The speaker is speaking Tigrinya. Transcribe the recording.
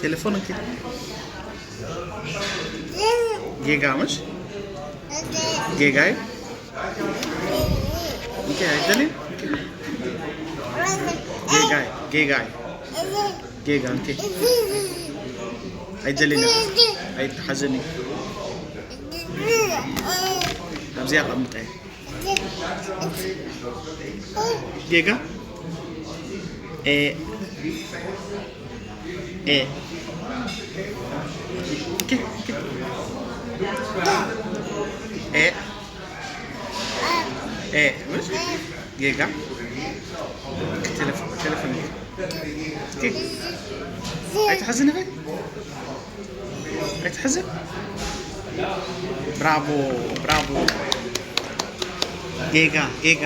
ቴሌፎን እንኪ። ጌጋ ምሽ? ጌጋ እዩ። እንኪ ኣይደልን። ጌጋ እዩ። ጌጋ እዩ። ጌጋ እንኪ። ኣይደልን። ኣይትሓዝኒ። ኣብዚኣ ኣቐምጠ። ጌጋ። ኤ። ኤ። ኦኬ፣ ኦኬ። ኤ። ኤ። ምሽ? ጌጋ። ቴሌፎን፣ ቴሌፎን። ኦኬ። ኣይትሓዝኒ በይ። ኣይትሕዝን። ብራቮ፣ ብራቮ። ጌጋ፣ ጌጋ።